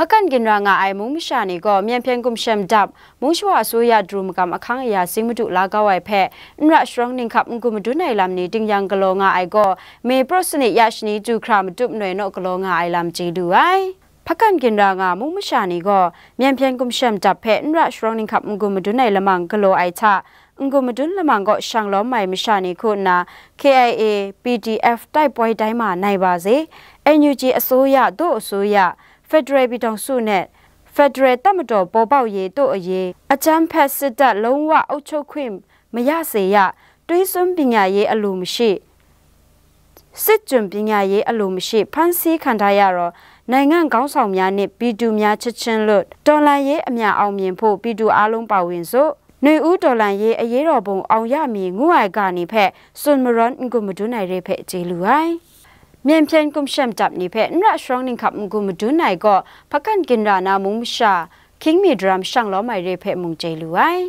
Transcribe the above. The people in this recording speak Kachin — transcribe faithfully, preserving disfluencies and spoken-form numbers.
Hpakan ginra nga ai mung masha ni gaw, Myen Hpyen Gumshem Dap, mung shawa asu ya daru magam ahkang aya zing madu la kau ai hpe, n ra sharawng ninghkap n-gun madun ai lam ni ding yang galaw nga ai gaw, May prawt sanit ya shani du hkra matup noi naw galaw nga ai lam chye lu ai. Hpakan ginra nga mung masha ni gaw, Myen Hpyen Gumshem Dap hpe n ra sharawng ninghkap n-gun madun ai lamang galaw ai hta, n-gun madun lamang kaw shang lawm ai masha ni hku nna, K I A, P D F တိုက်ပွဲ တိုင်းမှာ နိုင်ပါစေ, N U G အစိုးရ, ဒို့အစိုးရ, ဖက်ဒရယ်ပြည်ထောင်စုနဲ့ ဖက်ဒရယ်တပ်မတော်ပေါ်ပေါက်ရေးတို့အရေး, အကြမ်းဖက်စစ်တပ်လုံးဝအုပ်ချုပ်ခွင့်မရစေရ, သွေးစွန်းပညာရေးအလိုမရှိ, စစ်ကျွန်ပညာရေးအလိုမရှိ, ဖမ်းဆီးခံထားရသောနိုင်ငံခေါင်းဆောင်များနှင့်ပြည်သူများချက်ချင်းလွတ်, တော်လှန်ရေးအမြန်အောင်မြင်ဖို့ပြည်သူအားလုံးပါဝင်စို့, နွေဦးတော်လှန်ရေးအရေးတော်ပုံအောင်ရမည် ငူးအိုင်ဂါနီဖက်စွန်မရွန်း ငူးမဒွန်းနိုင်ရေးဖက်ကျေးလူအိုင်. မြန်မာပြည်ကွန်ရှန်တပ်နေဖက် နရရှောင်းနင်ခပ် ငူးမဒွန်းနိုင်ကော့ ဖကန့်ကင်ရနာမုံမရှာ ခင်းမီဒရမ်ရှောင်းလောမိုင်ရေးဖက်မုံကျေးလူအိုင်.